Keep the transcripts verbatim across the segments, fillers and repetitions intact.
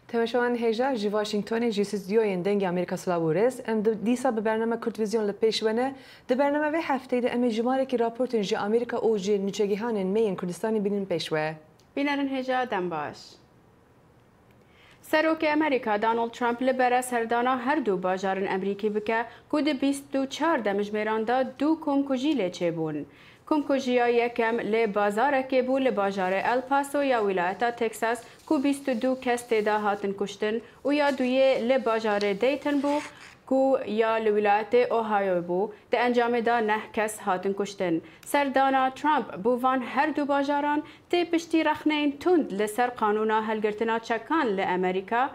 Temaşevanên hêja, ji Washingtonê, ji stûdyoyên Dengê Amerîka silav û rêz. Em di, dîsa bi bername Kurd Vizyon li pêş we ne. Di bername vê hefteyê de em ê jimarekî raportên ji Amerîka û ji nûçegihanên me yên Kurdistanê bînin pêş we. Bînerên hêja, dem baş. Serokê Amerîka Donald Trump li bere serdana her du bajarên Amerîkî bike ku di bîst û çar demjimêran de du komkujî lê çêbûn. Komkujiya yekem li bazarekê bû li bajarê El Paso ya wîlayeta Texas ku bîst û du kes tê de hatin kuştin û ya duyê li bajarê Dayton bû ku ya li wîlayetê Ohio bû. Di encamê de neh kes hatin kuştin. Serdana Trump bo van her du bajaran tê piştî rexneyên tund li ser qanûna hilgirtina çekan li Amerîka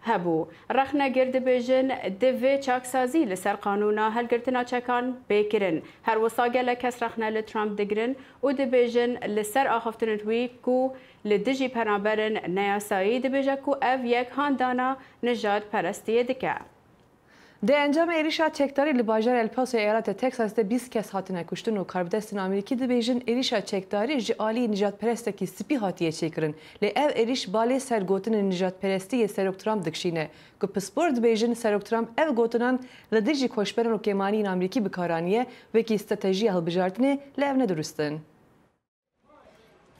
hebû. Rexnegir dibêjin, di vê çaksazî li ser qanûna hilgirtina çekan bê kirin. Her wisa gelek kes rexne li Trump digirin û dibêjin, li ser axaftinên wî ku li dijî penaberên neyasayî, dibêje ku ev yek handana nijadperestiyê dike. Di encamê êrişa çekdarî li bajarê El Pasoya eyaletê Texas de bîst kes hatine kuştin û karbidestên Amerîkî dibêjin, êrişa çekdarî ji alî nijadperestekî spî hatiye çêkirin. Lê ev êriş balê ser gotinên nijadperestî yê Serok Trump dikişîne, ku pispor dibêjin Serok Trump ev gotinan li dijî koçberan û kêmaniyên Amerîkî bi kar aniye, wekî stratejiya hilbijartinê, lê ev ne durust in.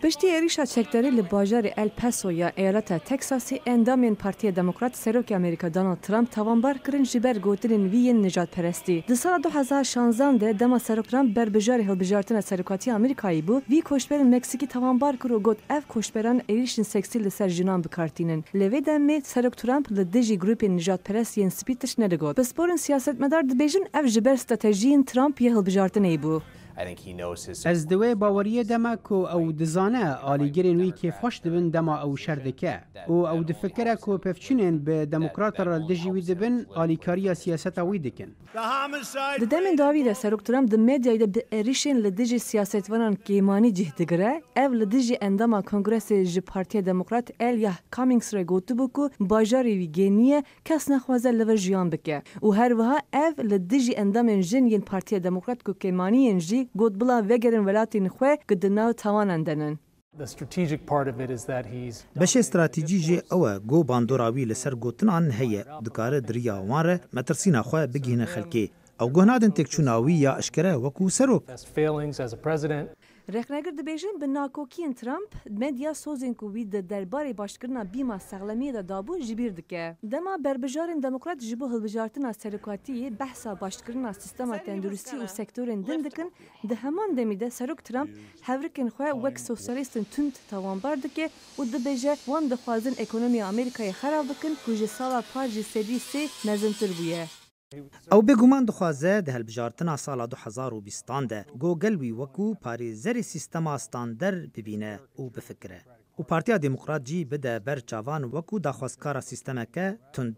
Piştî êrişa çekdarî li bajarê El Paso ya eyaleta Texasê, endamên Partiya Demokrat Serokê Amerîka Donald Trump tawanbar kirin ji ber gotinên wî yên nijadperestî. Di sala du hezar şanzan de, dema Serok Trump berbijarê hilbijartina serokatiya Amerîkayê bû, vî koçberên Meksîkî tawanbar kir û got, ev koçberan êrişên seksî li ser jinan bi kar tînin. Li vê demê Serok Trump li dijî grûpên nijadperest yên spî tişt nedigot. Pisporên siyasetmedar dibêjin, ev ji ber stratejiyên Trump yê hilbijartinê bû. Ez di wê baweriyê de me ku ew dizane alîgirên wî kêfxweş dibin dema ew şer dike û ew difikire ku pevçûnên bi demokratan re li dijî wî dibin alîkariya siyaseta wî dikin. Di demên dawî de Serok Trump di medyayê de bi êrişên li dijî siyasetvanan kêmanî cih digire. Ev li dijî endama Kongresê ji Partiya Demokrat Elijah Cummings re gotibû ku bajarê wî gênî ye, kes naxwaze li vir jiyan bike û her wiha ev li dijî endamên jin yên Partiya Demokrat ku kêmanî yên jî got bila vegerin welatên xwe ku di nav tawanan de nin. The strategic part of it is that he's Beşê stratejî jê ew e ku bandora wî li ser gotinan heye, dikare di riya wan re metirsîna xwe bigihîne xelkê. Ew guh nadin têkçûna wî ya eşkere wekû serok. Best failings as a president. Rexnegir dibêjin, bi nakokiyên Trump, medya sozên ku wî di derbarê başkirina bîma sexlemiyê de dabû ji bîr dike. Dema berbijarên demokrat ji bo hilbijartina serokatiyê behsa başkirina sîstema tenduristî û sektorên din dikin, di heman demî de Serok Trump hevrikên xwe wek sosyalîstên tund tawanbar dike û dibêje, wan dixwazin ekonomiya Amerîkayê xerab bikin ku ji sala par jî sedî sê mezintir bûye. Ew bêguman dixwaze di hilbijartina sala du hezar û bîstan de go gel wî wekû parêzerê sîstema stander bibîne û bifikire û Partiya Demokrat jî bide ber çavan wekû daxwazkara sîstemeke tund.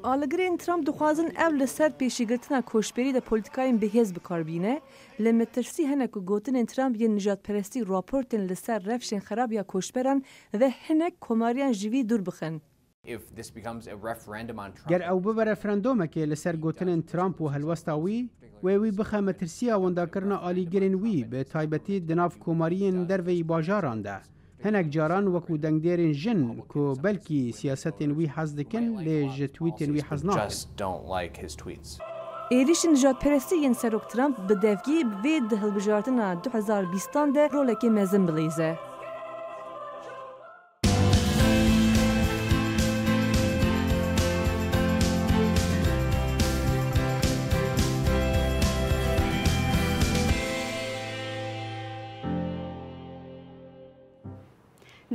Alîgirên Trump dixwazin ev li ser pêşîgirtina koçberî de polîtikayên bihêz bi kar bîne, lê metirsî hene ku gotinên Trump yên nijadperestî raportên li ser rewşên xerab ya koçberan ve hinek komariyan ji vî dûr bixin. If this becomes a referendum on Trump, Ger ew bibe referendomekê li ser gotinên Trump û helwesta wî, wê wî bixe metirsiya wendakirina alîgirên wî, bi taybetî di nav komariyên derveyî bajaran de. Hinek caran wekû dengdêrên jin ku belkî siyasetên wî hez dikin, lê ji tweetên wî hez nakin. Just don't like his tweets. Êrişên nijadperestî yên Serok Trump bi devkî vê di hilbijartina du hezar bîstan de rolekê mezin bilîze.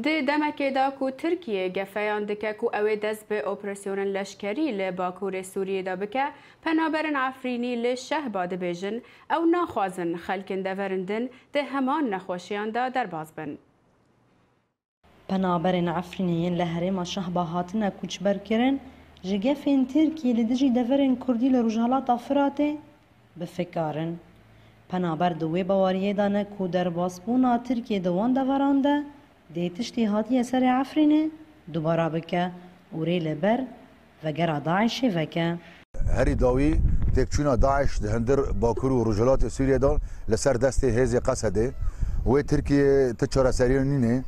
Di demekê de ku Tirkiye gefeyan dike ku ew ê dest bi operasyonên leşkerî li Bakurê Sûriyê de bike, penaberên Efrînî li Şehba dibêjin, ew naxwazin xelkên deverên din di heman nexweşiyan de derbas bin. Penaberên Efrînê yên li herêma Şehba hatine koçberkirin, ji gefên Tirkiyê li dijî deverên Kurdî li Rojhilata Firatê bi fikar in. Penaber di wê baweriyê de ne ku derbasbûna Tirkiyê di wan deveran de dê tiştê hatiye serê Efrînê dubara bike û rê li ber vegera DAIŞê veke. Herî dawî têkçûna DAIŞ di hundir Bakur û Rojhilatê Sûriyê de li ser destê hêzê Qesedê. Wê Tirkiye ti çareseriyê nîne,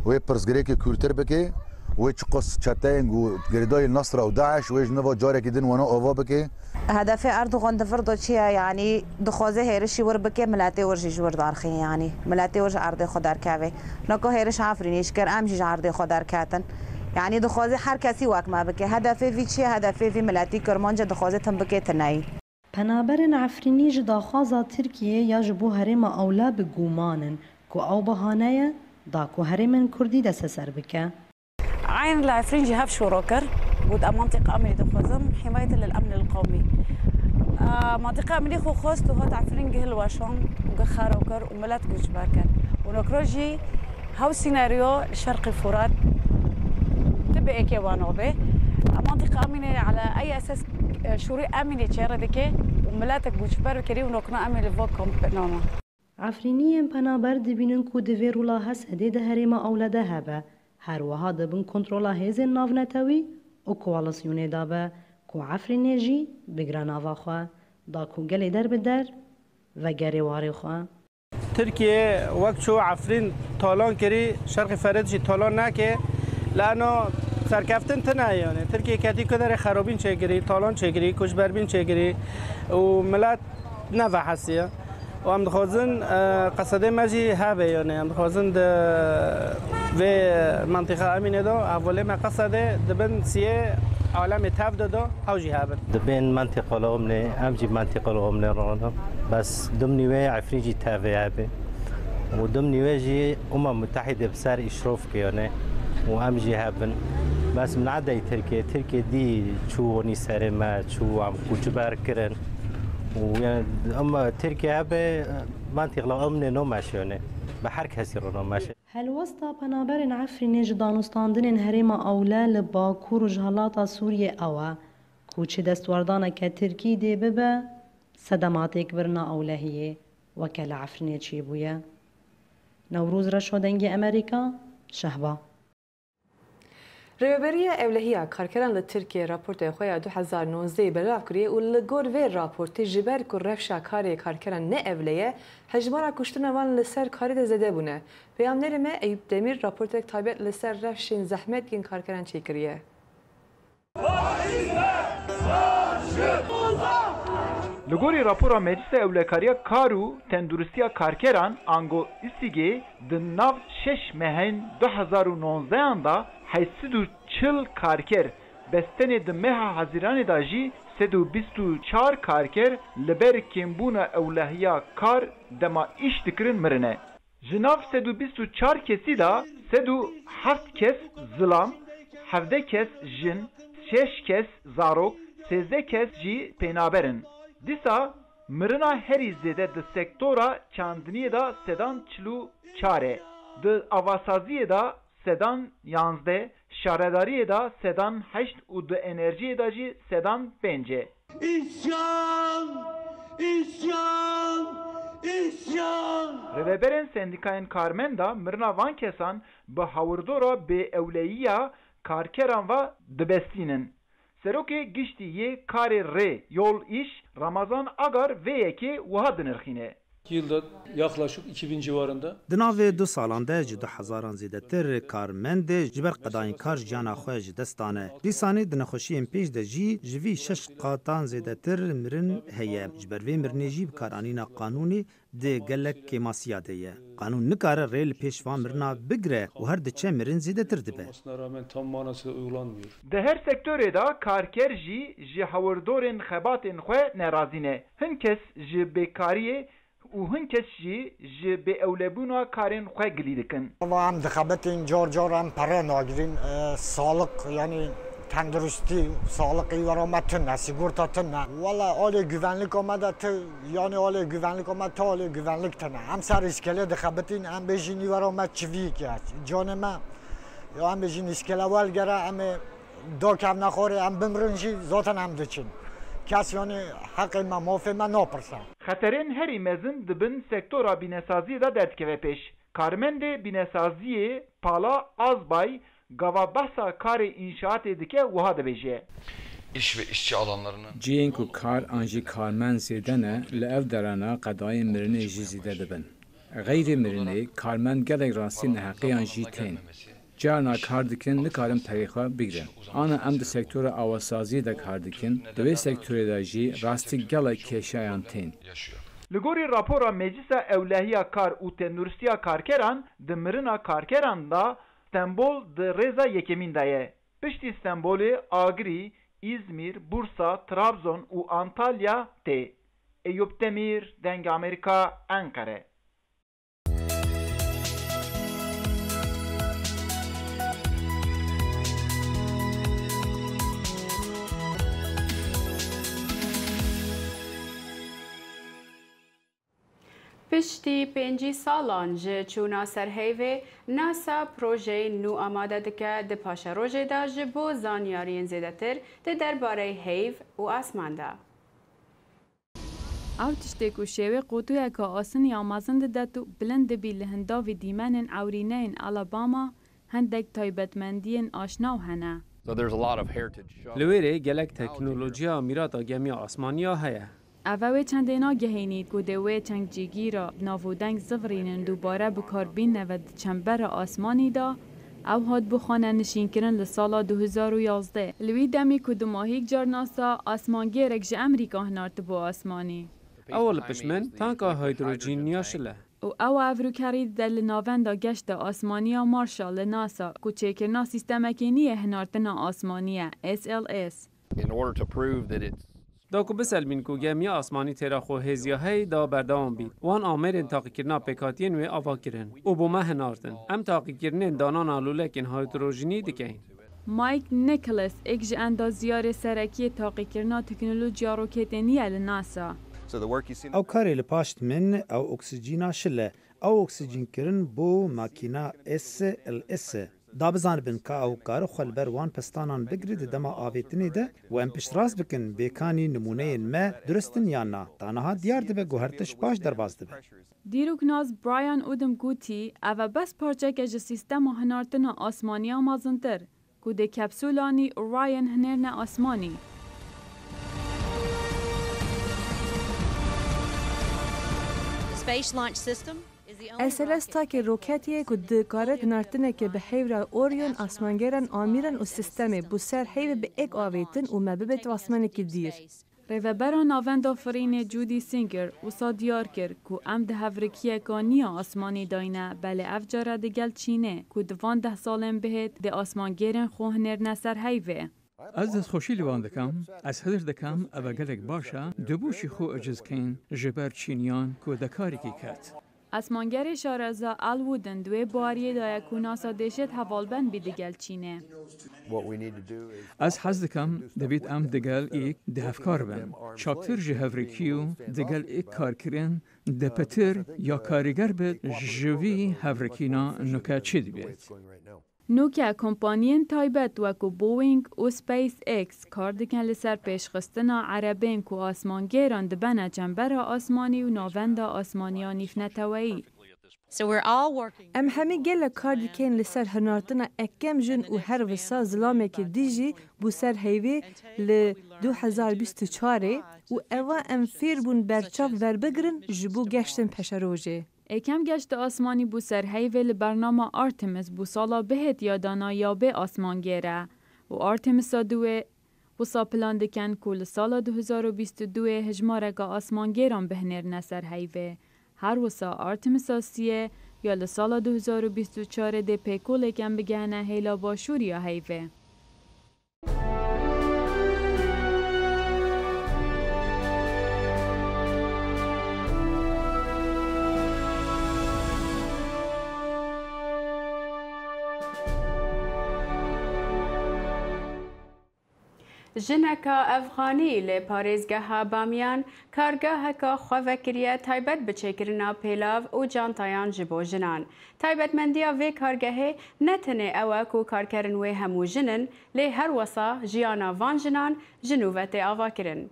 wê pirsgirêkê kûrtir bike Wê çiqas çeteyên ku girêdayî Nasra û DAIŞ wê ji nava carekî din wana ava bike. Hedefê Erdogan di vir de çi ye? Yanî dixwaze hêrişî wir bike, miletê wir jî ji wir derxî, yanî miletê wir ji erdê xwe derkeve. Nako hêriş Efrînî jî kir, em jî ji erdê xwe derketin. Yanî dixwaze her kesî wek me bike. Hedefê vî çi ye? Hedefê vî miletî Kirmanc e, dixwaze tim bike tineyî. Penaberên Efrînî ji daxwaza Tirkiyê ya ji bo herêma ewle bi guman in ku ew bahane ye da ku herêmên Kurdî desteser bike. Eyn li Efrîn jî hev şoro kir, got, em mentiqa Emînê dixwazin, himayeten lil emn el qewmî. Mentiqa Emînê xwe xwest û hat Efrîn gihil weşand û gih xero kir û milet koçber kir. Û nokro jî hew senaryo li Şerqê Furat ti bi êkê wan be. Mentiqa Emînê ala ey esas, e, şûrî Emînê çêre dike û miletek koçber kirî û nokna Emînê li va kamp nama. Efrîniyên penaber dibînin ku di vê rûla Hesedê di herêma ewle de hebe, her wiha di bin kontrola hêzên navnetewî û koalîsyonê de be ku Efrînê jî bigre nava xwe, da ku gelê derbider vegere warê xwe. Tirkiye wek çû Efrîn talan kirî, Şerqê Fered jî talan neke. Li eno serkeftin tine, yani Tirkiye ketî ku derê xerabîn çêkirî, talan çêkirî, koçberbîn çêkirî û milet nevehesiye. Û em dixwazin, e, qesedê me jî hebe, yani em dixwazin di vê mentiqa Emînê de, hevalê me qesedê di bin siyê alemê tev de de, ew jî hebin. Di bên mentiqa li Omnê, em jî mentiqa li Omnê rana. Bes dimnî wê Efrîn jî tevê hebe. Û dimnî wê jî Umem Mutehîde bi ser îşrof kiyane û em jî hebin. Bes min edey Tirkiye, Tirkiye dî çû wanî serê me, çû em koçber kirin. Û yani em Tirkiye hebe, mentiqa li Omnê nomeşiyane. Bi her kesî re nomeşe. Helwesta penaberên Efrînê ji danûstandinên herêma ewle li Bakur û ji helata Sûriyê ew e ku çi destwerdaneke Tirkî dê bibe, sedema têkbirina ewlehiyê weke li Efrînê çêbûye. Newroz Reşo, Dengê Amerîka, Şehba. Rêveberiya Ewlehiya Karkeran li Tirkiyê raportê xwe ya du hezar nozdehê belav kiriye û li gor vê raportê ji ber ku rewşa karê karkeran ne ewle ye, hejmara kuştina wan li ser karê de zêde bûne. Peyamnerê me Eyûp Demîr raportek taybet li ser rewşên zehmet yên karkeran çêkiriye. Li gorî rapora Meclisa Ewlekariya Kar û Tenduristiya Karkeran, ango îsîgê, di nav şeş mehên du hezar û nozdehan de heyt sed û çil karker, bes tenê di meha Hezîranê de jî sed û bîst û çar karker li ber kêmbûna ewlehiya kar dema îş dikirin mirine. Ji nav sed û bîst û çar kesî de sed û heft kes zilam, hevdeh kes jin, şeş kes zarok, sêzdeh kes jî pênaber in. Dîsa mirina herî zêde di sektora çandiniyê de sedan çil û çar e, di avasaziyê de sedan yanzdeh, şaredariyê de sedan heşt û di enerjiyê de jî sedan pênc e. Îsyan! Îsyan! Îsyan! Rêveberên sendîkayên karmenda mirina van kesan bi hawirdora bêewleyiya karkeran ve dibestînin. Serokê Giştî yê Karê Rê, Yol, Îş, Ramazan Agar vê yekê wiha dinirxîne. Yılda yaklaşık iki bin civarında. Di navê du salan de ji du hezaran zêdetir karmend ji ber qedayên kar jiyana xwe ji dest dane. Dîsanê di nexweşiyên pêş de jî ji vî şeş qatan zêdetir mirin heye. Ji ber vê mirinê jî bikaranîna qanûnê di gelek kêmasiya de ye. Qanûn nikare rê li pêş van mirina bigire û her diçe mirin zêdetir dibe. Olmasına rağmen tam manasıyla uygulanmıyor. Di her sektorê de karker jî ji hawirdorên xebatên xwe nerazî ne. Hin kes ji bêkariyê û hin kes jî ji bêewlebûna karên xwe gilî dikin. Valla em dixebitin, car car em pere nagirîn. E, sağlık, yani tenduristî, sağlık î wera me tune, sigorta tune. Valla alê güvenlika me de ti, yani alê güvenlika me ti alê güvenlik tune. Em ser îskelê dixebitin, em bêjin î wera me çivîk e. Canê me, ya em bêjin îskele welgere, em ê dakevne xwarê, em bimrin jî zaten em diçin. Kes yani heqê me, mafê me napirse. Xeterên herî mezin di bin sektora bînesaziyê de derdikeve pêş. Karmendê bînesaziyê Pala Azbay gava behsa karê înşaatê dike wiha dibêje. İş ve işçi alanlarının Cihên ku kar an jî karmend zêde ne, li ev derana qedayên mirinê jî zêde dibin. Xeyrê mirinê, karmend gelek rastî neheqiyan jî tên. Carna kar dikin, nikarin perê xwe bigrin. Ana em di sektora awasaziyê de kar dikin, di wê sektorê de jî rastî gelek kêşeyan tên. Li gorî rapora Meclisa Ewlehiya Kar û Tenduristiya Karkeran, di mirina karkeran de Stenbol di rêza yekemîn de ye. Piştî Stenbolê, Agirî, Îzmîr, Bursa, Trabzon û Antalya tê. Eyûp Demîr, Dengê Amerîka, Enqere. Piştî pêncî salan ji çûna ser heyvê, NASA projeyên nû amade dike, di paşerojê de ji bo zanyariyên zêdetir di derbarey heyv û asman de. Ew tiştê ku şêwê qotûyeke asin ya mezin didet û bilind dibî li hindavî dîmenên ewrîneyên Alabama, hendek taybetmendiyên aşnaw hene. Li wê rê gelek teknolojiya mîrata gemiya asmaniya heye. Ev e wê çendê nagehînî ku dê wê çengcîgîra navûdeng zivirînin dûbare bi kar bîne ve di çembera asmanî de. Ew hat bo xanenişînkirin li sala du hezar û yazdeh. Li wî demî ku dumahîk car NASA asmangêrek ji Amerîka hinartibû asmanî. Ew li pişt min tanka hîdrojîniya şil e. Û ew evrûkerî dide li Navenda Geşta Asmanî ya Marshall li NASA, ku çêkirina sîstemekî nî yê hinartina asmanî ye, S L S. Da ku biselbîn ku gemiya asmanî têra xwe hêziya heyî da berdewam bît, wan amêrên taqîkirina pêkhatiyên wê ava kirin û bo me hinartin. Em taqîkirinên danana lûlekên hîdrojînî dikeyn. Mike Nicholas, êk ji endazyarê serekiyê taqîkirina teknolojiya roketê nî ye li NASA. Ew karê li paşt min ew oksîjîna şil e. Ew oksîjînkirin bo makîna S L S e. Da bizanibin ka ew kare xwe li ber wan pestanan bigire di dema avêtinê de û em piştrast bikin bêkanî nimûneyên me durist in yan na. Ta niha diyar dibe ku her tişt baş derbas dibe. Dîroknas Brian Udum gotî, ev e bes parçeke ji sîstema hinartina asmaniya mezintir, ku dê kepsûlanî Orion hinêrne asmanî. S L S takê roketê ye ku dikare hinartineke bi heyv re Orion asmangêran amîran û sîstemê bo ser heyvê bi êk avêtin û me bibêt asmanekî dîr. Rêvebera Navenda Firînê Judy Singer wisa diyar kir ku em di hevrikiyeka nî ya asmanî de ne, belê ev care digel Çînê ku di van deh salên bihêt dê asmangêrên xwe hinêrne ser heyvê. Ez destxweşî li wan dikim. Ez hizir dikim ev e gelek baş e, dibû jî xwe eciz keyn ji ber Çîniyan ku de karekî ket. Asmangerê şareza Al Wooden di wê baweriyê de ye ku NASA dê jêd hevalben bî digel Çînê. Ez hez dikim, divêt em digel êk di hevkar bin. Çaptir ji hevrêkî û digel êk karkirin, de pitir ya karîger bit, ji vî hevrêkîna nuke çi dibêt? Nûke kompaniyên taybet wekû Boeing û SpaceX kar dikin li ser pêşxistina erebên ku asmangêran dibene çembera asmanî û navenda asmaniya nîvneteweyî. Em hemî gelek kar dikin li ser hinartina ekem jin û her wisa zilameke dî jî bo ser heyvê li du hezar bîst û çarê û eva em fêr bûn berçav werbigirin ji bo geştên peşerojê. Êkem geşta asmanî bo ser heyvê li bernama Artemis bo sala bihêt ya dana ya bê asmangêr e û Artemisa duwê wisa plan dikin ku li sala du hezar û bîst û duwê hejmareka asmangêran bihinêrine ser heyvê. Her wisa Artemisa siyê ya li sala du hezar û bîst û çarê dê pêkolêk em bigihine hêla başûrî ya heyvê. Jineka Efxanî li parêzgeha Bamiyan kargeheka xwe vekiriye taybet bi çêkirina pêlav û cantayan ji bo jinan. Taybetmendiya vê kargehê ne tenê ew e ku karkerên wê hemû jin in, lê her wesa jiyana van jinan ji nû ve tê avakirin.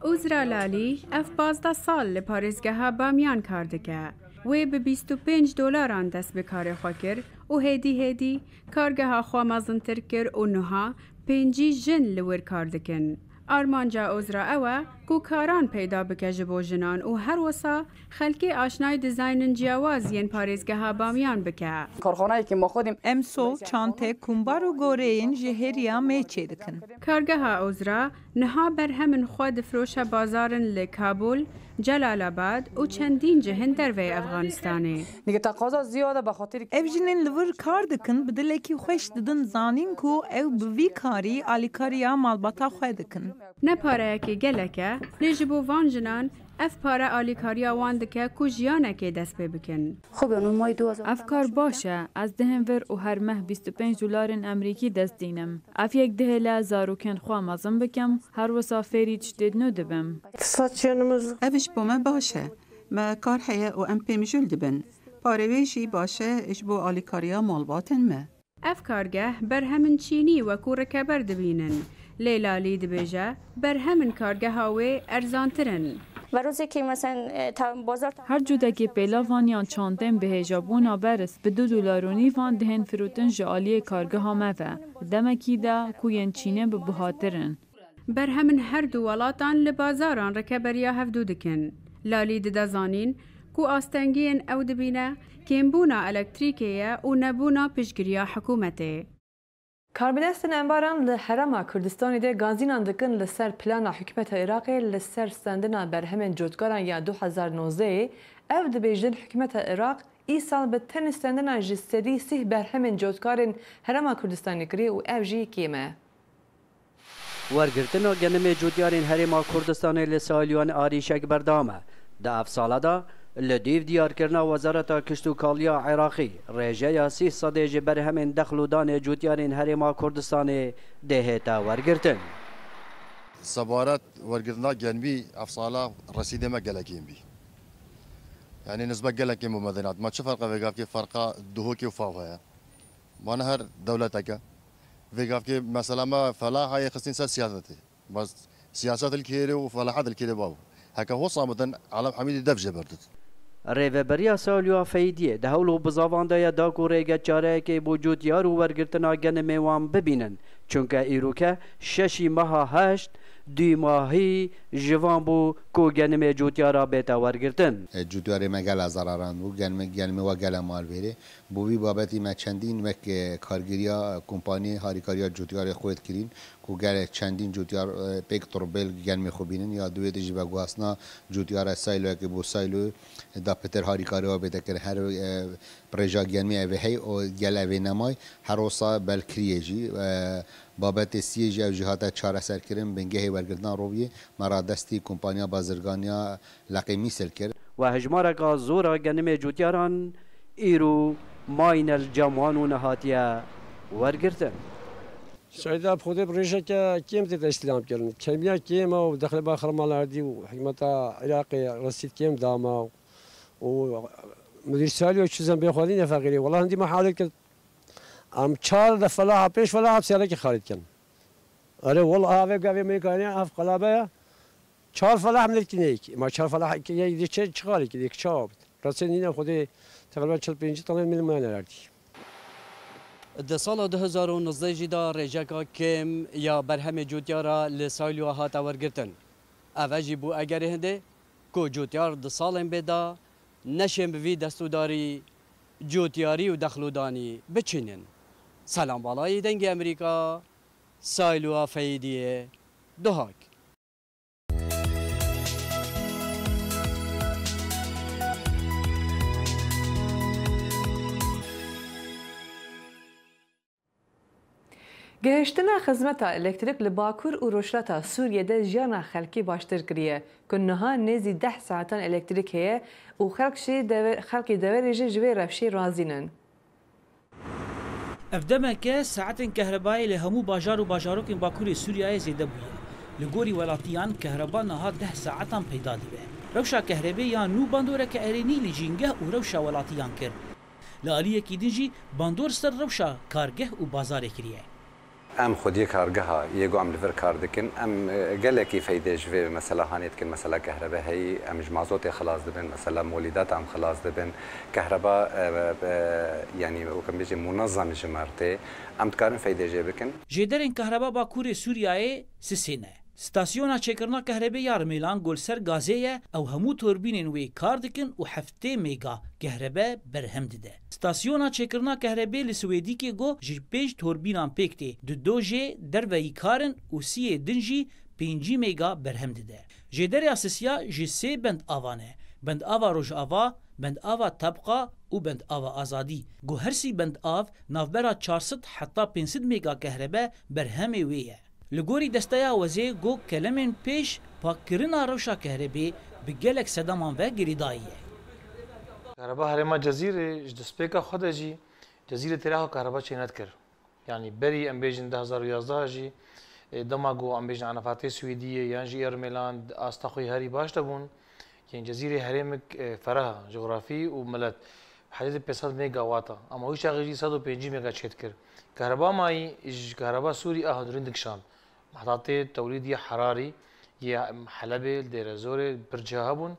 Uzra Lalî, ev pazdeh sal li parêzgeha Bamiyan kar dike. Wê bi bîst û pênc dolaran dest bi karê xwe kir û hêdî hêdî kargeha xwe mezintir kir û niha pêncî jin li wir kar dikin. Armanca Ozra ew e ku karan peyda bike ji bo jinan û her wisa xelkê aşnayî dîzaynên ciyawaz yên parêzgeha Bamiyan bike. کارخانه‌ای که ما خودیم Em sol, çante, kumbar û goreyên ji hêriya mê çêdikin. Kargeha Ozra niha berhemên xwe difiroşe bazarin li Kabul, Celalabad û çendîn cihên derveyê Efxanistanê. دیگه تقاضا زیاده به خاطر Ev jinên li vir kar dikin, bi dilekî xweş didin zanîn ku ew bi vî karî alîkariya malbata xwe dikin. Ne pareyekê gelek e, lê ji bo van jinan ev pare alîkariya wan dike ku jiyanekê dest pê bikin. خب اون مای دو هزار Ev kar baş e. Ez dihên vir û her meh bîst û pênc dolarên Amerîkî dest dînim. Ev yek dihêle zarokên xwe mezin bikim, her wisa fêrî tiştê nû dibim. Saçlarımız Ev ji bo me baş e. Me kar heye û em pê mijûl dibin. Parê wê jî baş e ji bo alîkariya malbatên me. Ev kargeh berhemên çînî wekû rikeber dibînin. Lê Lalî dibêje, berhemên kargeha wê erzantir in. و روزی که مثلا اه، تا بازار تا Her cudekê pêlavan yan çandên bi hêjabûna berz bi du dolar û nîvan dihên firotin ji aliyê kargeha me ve. Demekî de ku yên çînê bi buhatir in. Berhemên her du welatan li bazaran rikeberiya hevdû dikin. Lalî dide zanîn ku astengiyên ew dibîne kêmbûna elektrîkê ye û nebûna piştgiriya hikûmetê. Karbidestên enbaran li Herêma Kurdistanê de gazînan dikin li ser plana hikûmeta Iraqê li ser stendina berhemên cotkaran ya du hezar nozdehê. Ev dibêjin, hikûmeta Iraq îsal bi tenê stendina ji sedî sîh berhemên cotkarên Herêma Kurdistanê kirî û ev jî kêm e. Wergirtina genimê cotyarên Herêma Kurdistanê li Salyoan arîşek berdewam e. Di ev sala de li dûv diyarkirina Wezareta Kişt û Kaliya Iraqî, rêjeya sî sedê ji berhemên dexl û danê cotyarên Herêma Kurdistanê dê hête wergirtin. Sebaret wergirtina genmî ev sala resîdê me gelekî bî. Yanî nisbet gelekî me medinat. Ma çi ferqa vêgavkê ferqa duhokê û fav heye. Mane her dewleteke. Vê gavkê mesela me felaha yê xistîn ser siyasetê. Bas siyaset li kêrê û felaha li kêrê bab. Heke ho sabitin Alem Hamîdî dev jê berdit. Rêveberiya Salûa Feydiyê di hewl û bizavanda ye da ku rêge çareyekê bo cotyar û wergirtina genimê wan bibînin. Çunke îroke şeşî meha heşt, dûmahî ji van bû ku genimê cotyara bête wergirtin. Cotyarê me gele zeraran bû, genimê, genimê we gele mal vêrê. Bo vî babetî me çendîn wek, e, kargêriya kompaniyê harîkariya cotyarê xwêt kirîn ku gelek çendîn cotyar, e, pêk turbêl genmê xwe bînin ya di wê de jî veguhastina cotyara sîloyekê bo sîlo da pitir harîkariya bête kirin. Her, e, bi rêja genmê ev ê hey û gel ev ê nemay her wisa belkiriyê jî, e, babetê siyê jî ew jî hate çareserkirin, bingehê wergirtina roviyê me radestî kompaniya bazirganiya Leqê Mîsil kir. We hejmareka zor a genimê cotyaran îro mayîne li cem wan û nehatiye wergirtin. Seyda bi Xwedê bi rêjeke kêm tê destîlam kirin. Kemiya kêm e û dexlê ba xirmala erdî û hikûmeta Iraqê resîd kêm da me û Mudir Salî û çi zembê xwe nîne feqîrê. Wela hindî me halê kir. Em çar de felaha, pênc felaha bi sêrekê xalî dikin. Erê, wela avê gavê me kaniya ev qalabe ya. Çar felah milkî neyek. Ma çar felah yek çi, çi xalî ki, yek çawa bit. Resê nîne Xwedê teqrîben çil pêncî tane mil mane erdî. Di sala du hezar û nozdeh jî de rêjeka kêm ya berhemê cotyara li Saylûa hate wergirtin. Ev e jî bû egerê hindê ku cotyar di salên bê de neşên bi vî destûdarî, cotyarî û dexlûdanî biçînin. Selam Balayî, Dengê Emerîka, Saylûa Feydiyê, Duhok. Gihiştina xizmeta elektrîk li Bakur û Rojhilata Sûriyê de jiyana xelkî baştir kiriye, ku niha nêzî deh saetan elektrîk heye û xelk jî deve-, xelkê deverê jî ji vê rewşê razî nin. Ev demek e saetên kehrebayê li hemû bajar û bajarokên Bakurê Sûriyeyê zêde bûye. Li gorî welatiyan kehreba niha deh saetan peyda dibe. Rewşa kehrebê ya nû bandoreke erênî li jîngeh û rewşa welatiyan kir. Li aliyekî din jî bandor ser rewşa kargeh û bazarê kiriye. Em xwediyê kargeha yê ku em li vir kar dikin, em, e, gelekî feydê ji vê mesela hanê dikin. Mesela kehrebe heyî, em ji mazotê xilas dibin, mesela molîdata em xilas dibin. Kehreba, e, e, yanî wek em bêjin munezem ji me re tê. Em dikarin feydê jê bikin. Jêderên kehreba Bakurê Sûriyeyê sisê ne. Stasyona çêkirina kehrebê ya Rimêlan ku li ser gazê ye, ew hemû torbînên wê kar dikin û heftê mega kehrebe berhem dide. Stasyona çêkirina kehrebê li Swêdîkê ku ji pênc torbînan pêk tê, du do jê derveyî kar in û siyê din jî pêncî mega berhem dide. Jêdereya sisiya ji sê bend ava ne, bend ava Rojava, bend ava Tabqa û bend ava Azadî. Ku her sî bend av navbera çar sed heta pênc sed mega kehrebe berhemê wê ye. Li gorî Desteya Wezê got, kelemên pêş pakkirina rewşa kehrebê bi gelek sedeman ve girêdayî ye. Kahreba herêma Cezîrê ji destpêka xwe de jî Cezîrê têra xwe kahreba çênedikir. Yanî berî em bêjin du hezar û yazdeh jî, e, dema ku em bêjin enafatê Swêdiyê yan jî Êrmêlan asta xwe herî baş de bûn. Yên Cezîrê herêmik, e, ferah, cografî û milet. Heyetê pênc sed megawata. Ama wî çaxê jî sed û pêncî mega çêdikir. Kahreba mayî ji kahreba Sûrî a hundirîn dikişand. Mehtatê tewlîdî Herarî yê Helebê, li Dêrezorê, pir ciha hebûn.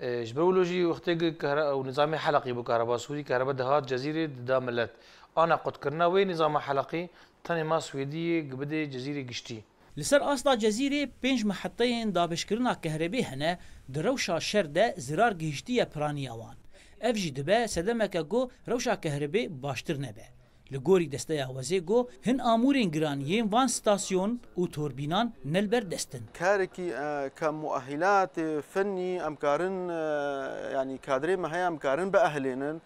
E, ji ber wilo jî wextê ku kahre-, û nizamê Heleqî bû kahreba Sûrî, kahreba dihat Cezîrê dida milet. Ana qutkirina wê nizama Heleqî tenê ma Swêdiyê ku bidê Cezîrê giştî. Li ser asta Cezîrê pênc meheteyên dabeşkirina kehrebê hene, di rewşa şer de zirar gihiştiye piraniya wan. Ev jî dibe sedemeke ku rewşa kehrebê baştir nebe. Li gorî Desteya Wezê got, hin amûrên giran yên van stasyon û torbînan ne li ber dest in. Karekî, e, ke muehilatê fennî em karin, e, yanî kadrê me heye em karin biehlênin.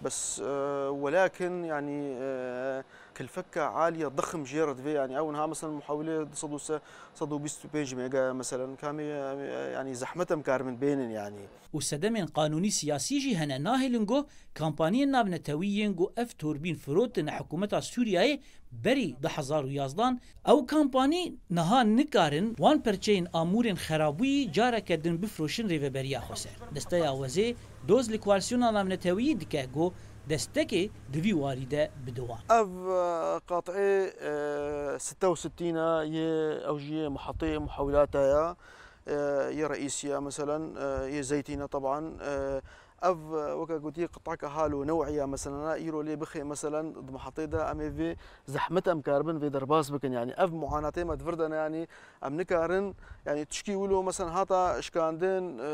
Bes, e, welakin, yanî, e, kilfeke aliye dixim jê re divê, yanî ew niha, meselen, muhawilê du sed û se, sed û bîst û pênc mega, meselen, kamê, e, yanî zehmet em karibin bênin, yanî. Û sedemên qanûnî siyasî jî hene, nahêlin ku kampaniyên navnetewî yên ku ev torbîn firotine hikûmeta Sûriyeyê berî du hezar û yazdan, ew kampanî niha nikarin wan perçeyên amûrên xerabûyî careke din bifroşin Rêveberiya Xweser. Desteya Wezê doz li koalîsyona navnetewîyî dike ku destekê di vî warî de bide wan. Ev, e, qat'ê, e, sitte û sittîn e, yê ew jî yê muhetê muhawilata ye, e, yê reîsî ye, meselen, e, yê Zeytîn e, teban, e, ev, e, weke gotî, qit'eke hal û new'î ye, meselen, îro lê bixê, meselen, di muhetê de em ê vê zehmet em karibin vê derbas bikin, yanî ev muanatê me di vir de ne, yanî em nikarin, yanî tişkî wilo, meselen, hata şikandin, e,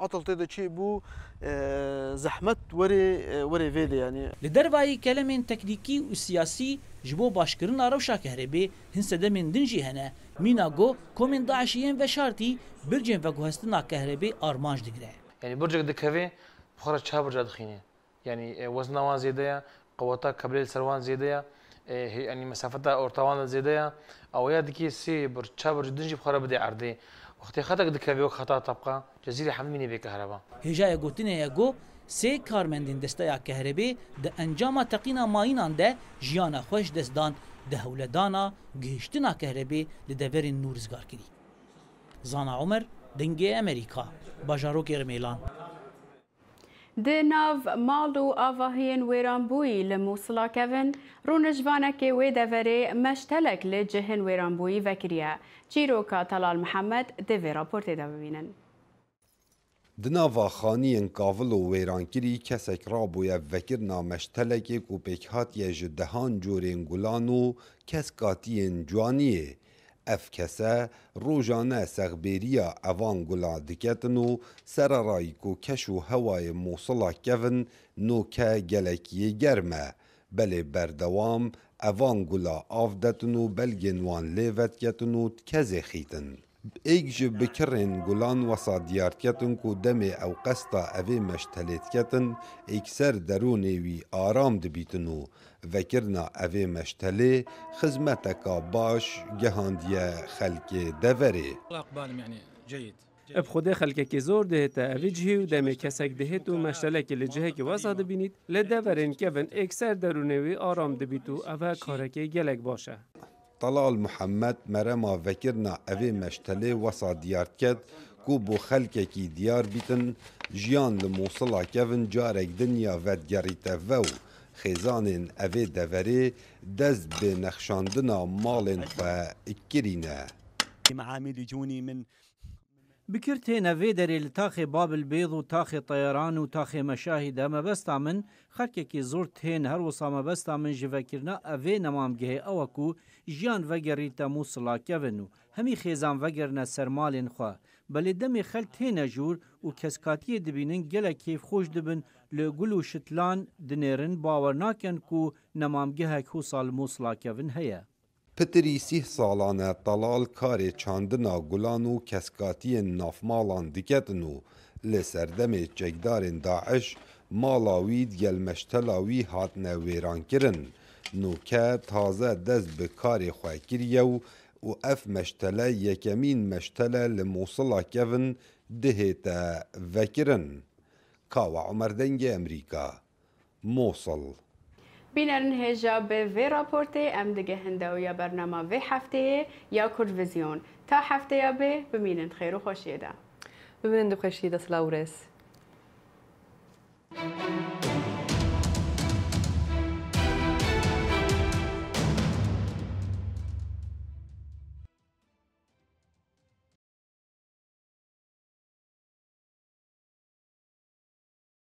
etil tê de çêbû, e, zehmet werê, e, werê vê de, yanî. Li dervayî kelemên teknîkî û siyasî ji bo başkirina rewşa kehrebê hin sedemên din jî hene. Mîna ku komên DAIŞ'î yên veşartî bircên veguhestina kehrebê armanc digire. Yanî bircek dikeve, bi xwe re çar birca dixîne. Yanî, e, wezna wan zêde ye, qeweta keblê li ser wan zêde ye, e, hê-, yanî mesafeta orta wan de zêde ye. Awaya dikê sê birc, çar birc din jî bi xwe re bidê erdê. Wextê xetek dikeve wek xeta Tabqa, Cezîrê hemî mînê bê kehreba. Hêjaya gotinê ye ku sê karmendên Desteya Kehrebê di encama teqîna mayînan de jiyana xwe ji dest dan, di hewledana gihiştina kehrebê li deverên nû rizgar kirî. Zana Omer, Dengê Emerîka, bajarokê Rimêlan. Di nav mal û avahiyên wêranbûyî li Mûsila kevin, rûnişvanekê wê deverê meştelek li cihên wêranbûyî vekiriye. Çîroka Talal Mihemed dê vê raportê de bibînin. Di nava xaniyên kavil û wêrankirî kesek rabûye vekirina meştelekê ku pêkhatiye ji dehan corên gulan û keskatiyên ciwaniyê. Ev kese rojane sexbêriya evan gula diketin û sererayî ku keş û hewayê Mûsila kevin noke gelekî yê germ e, belê berdewam evan gula av detin û belgên wan lê vediketin û dikezêxîtin. Êk ji bikirên gulan wesa diyar diketin ku demê ew qesta evê meştelê diketin, êkser derûnê wî aram dibîtin û vekirina evê meştelê xizmeteka baş gihandiye xelkê deverê. Bi Xwedê xelkekê zor dihête evî cihî û demê kesek dihêt û meştelekê li cihekî wesa dibînît, li deverên kevin êkser derûnê wî aram dibît û ev karekê gelek baş e. Talal Muhammed merema vekirina evê meştelê wesa diyar diket ku bo xelkekî diyar bîtin, jiyan li Mûsila kevin carek din ya vedigerîte ve û xêzanên evê deverê dest bi nexşandina malên xwe kirîne. معامل جوني من Bikir têne vê derê li taxê Babil Bêd û taxê Teyeran û taxê Meşahî de mebesta min xelkekî zor tên, her wisa mebesta min ji vekirina evê nemamgehê ew e ku jiyan vegerîte Mûsila kevin û hemî xêzan vegerine ser malên xwe. Belê demê xelk têne jûr û keskatiyê dibînin gelek kêfxweş dibin, li gul û şitlan dinêrin, bawer nakin ku nemamgehek wisa li Mûsila kevin heye. Pitirî sîh salan e Telal karê çandina gulan û keskatiyên navmalan diketin û li serdemê çekdarên DAIŞ mala wî digel meştela wî hatine wêrankirin. Nûke taze dest bi karê xwe kiriye û, û ev meştele yekemîn meştele li Mûsila kevin dihête vekirin. Kawa Omer, Dengê Emerîka, Mûsil. Bînerin hêja bi vê raportê em digehin dawiya bernama vê hefteyê ya Kurdvizyon. Ta hefteya bê, bimînin xêr û xweşiyê de. Bimînin di xweşiyê de, silav û rêz.